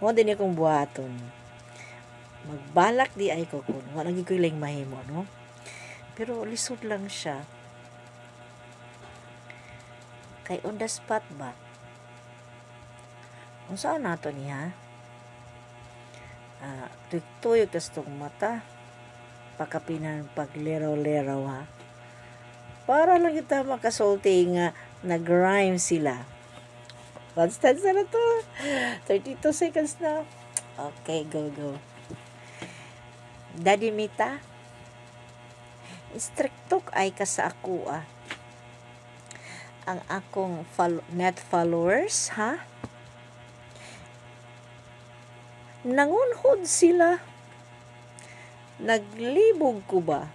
Mao din akong buhaton. Magbalak diay ko kung wala gyud ko'y laing mahimo, no? Pero lisod lang siya. Kay on the spot ba? Unsaon nato niya? Tuyok-tuyok tas tong mata. Pakapinan pagleraw-leraw, ha. Para lang kita makasulti nga nag-rhyme sila. One stanza na to. 32 seconds na. Okay, go, go. Daddy Mita, strikto ay ka sa ako ah. Ang akong net followers, ha? Nangunhod sila. Naglibog ko ba?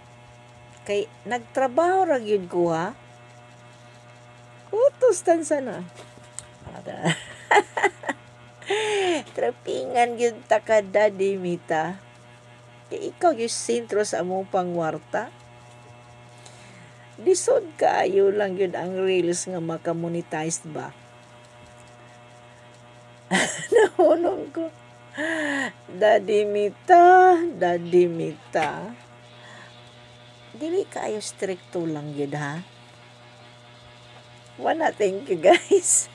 Kay nagtrabaho ra gyud ko, ha? Utos tansa na. Trapingan gyud ta ka, Daddy Mita. Kay ikaw yung sentro sa among pangwarta. Lisod kaayo lang yun ang reels nga makamonetize ba. Nahunong ko. Daddy Mita, Daddy Mita. Dili kaayo stricto lang yun, ha. Wala, thank you, guys.